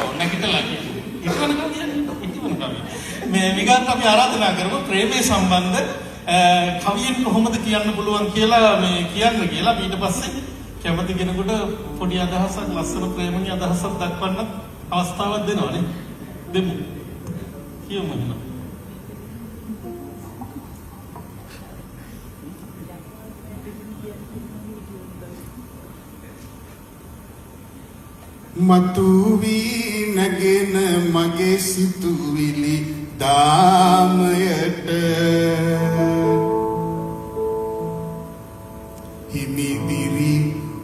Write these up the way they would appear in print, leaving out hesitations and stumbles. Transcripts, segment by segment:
ඔව්, නැගිටලා කියමු. හිටවන කවිය, හිටවන කවිය. මේ විගාට අපි ආරාධනා කරමු ප්‍රේමයේ සම්බන්ධ කවියෙන් කොහොමද කියන්න පුළුවන් කියලා මේ කියන්න කියලා. ඊට පස්සේ කැමති කෙනෙකුට පොඩි අදහසක්, ලස්සන ප්‍රේමණීය අදහසක් දක්වන්න අවස්ථාවක් දෙනවා නේ. දෙමු. කියමු එහෙනම්. මතු වී නැගෙන මගේ සිතුවිලි දාමයට, හිමිදිරි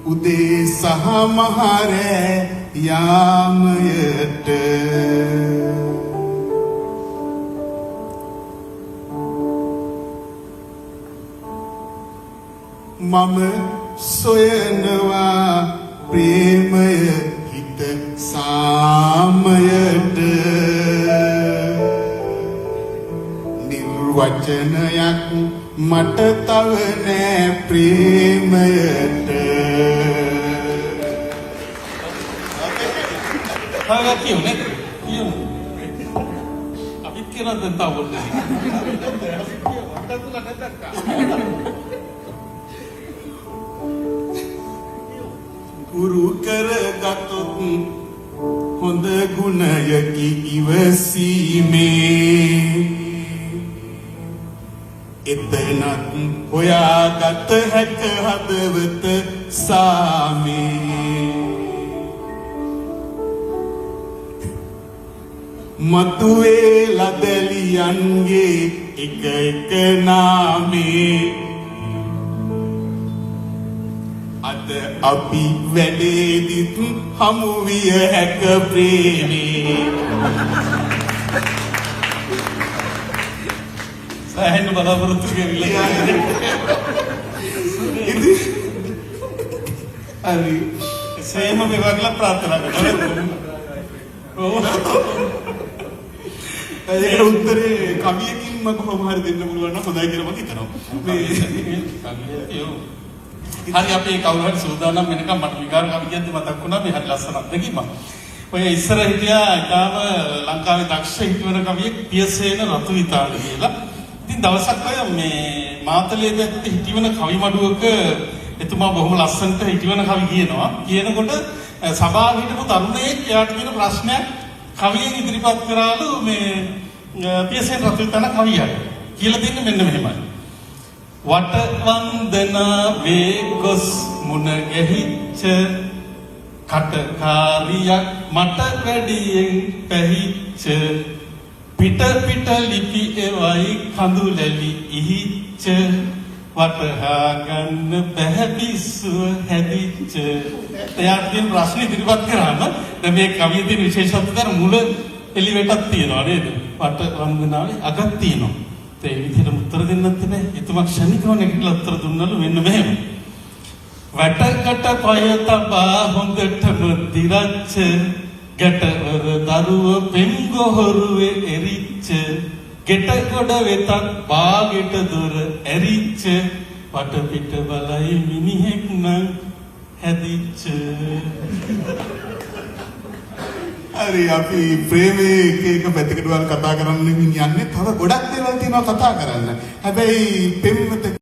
උදේ සහ මහරෑ යාමයට, මම සොයනවා ප්‍රේමය හිත සාමයට. නිර්වචනයක් මට තව නෑ ප්‍රේමයට. තව එකක් කියමු නේද? කියමු. අපිත් කියනවා දැන් තව පොඩ්ඩක්. හුරු කරගතොත් හොඳ ගුණයකි ඉවසීමේ. එතනත් හොයාගත හැක හදවත සාමේ. මතුවේ ලදැලියන්ගේ එක එක නාමේ. අද අපි වැඩේදිත් හමු විය හැක ප්‍රේමේ. සෑහෙන බලාපොරොත්තු වෙවිලා. ඉතින් හරි. සේම වේවා කියලා ප්‍රාර්ථනා කරනවා. ඔව්. ඒකට උත්තරේ කවියකින්ම කොහොම හරි දෙන්න පුළුවන් නම් හොඳයි කියලා මම හිතනවා. මේ හරි, අපි කවුරු හරි සූදානම් වෙනකම් මට විකාර කවි කියද්දි මතක් වුණා මේ හරි ලස්සන අත්දැකීමක්. ඔය ඉස්සර හිටියා ඉතාම ලංකාවේ දක්ෂ හිටවන කවියෙක් පියසේන රතුවිතාන කියලා. ඉතින් දවසක් ඔය මේ මාතලේ පැත්තේ හිටිවන කවි මඩුවක එතුමා බොහොම ලස්සනට හිටිවන කවි කියනවා. කියනකොට සභාවේ හිටපු තරුණයෙක් එයාට තියෙන ප්‍රශ්නයක් කවියෙන් ඉදිරිපත් කරාලු මේ පියසේන රතුවිතාන කවියට. කියලා දෙන්නේ මෙන්න මෙහෙමයි. වට වන්දනා වේ ගොස් මුණ ගැහිච්ච කටකාරියක් මට වැඩියෙන් පැහිච්ච, පිට පිට ලිපි එවයි කඳුලැලි ඉහිච්ච, වටහා ගන්න බැහැ පිස්සුව හැදිච්ච. එයාට තියෙන ප්‍රශ්න ඉදිරිපත් කරාම දැන් මේ කවියේ තියෙන විශේෂත්වය තර මුල එළිවෙටක් තියෙනවා නේද? වට වන්දනාවේ අගක් තියෙනවා. ඒ විදිහටම උත්තර දෙන්නත් බෑ. එතුමා ක්ෂණිකව නැගිටලා උත්තර දුන්නලු මෙන්න මෙහෙම. වැටකට පය තබා හොඳටම දිරච්ච, ගැටවර දරුව පෙම් ගොහරුවේ එරිච්ච, ගෙට ගොඩ වෙතත් බාගෙට දොර ඇරිච්ච, වටපිට බලයි මිනිහෙක් නම් හැදිච්ච. හරි, අපි ප්‍රේමයේ එක එක පැතිකඩවල් කතා කරන්න යන්නේ. තව ගොඩක් දේවල් තියෙනවා කතා කරන්න. හැබැයි පෙම්වත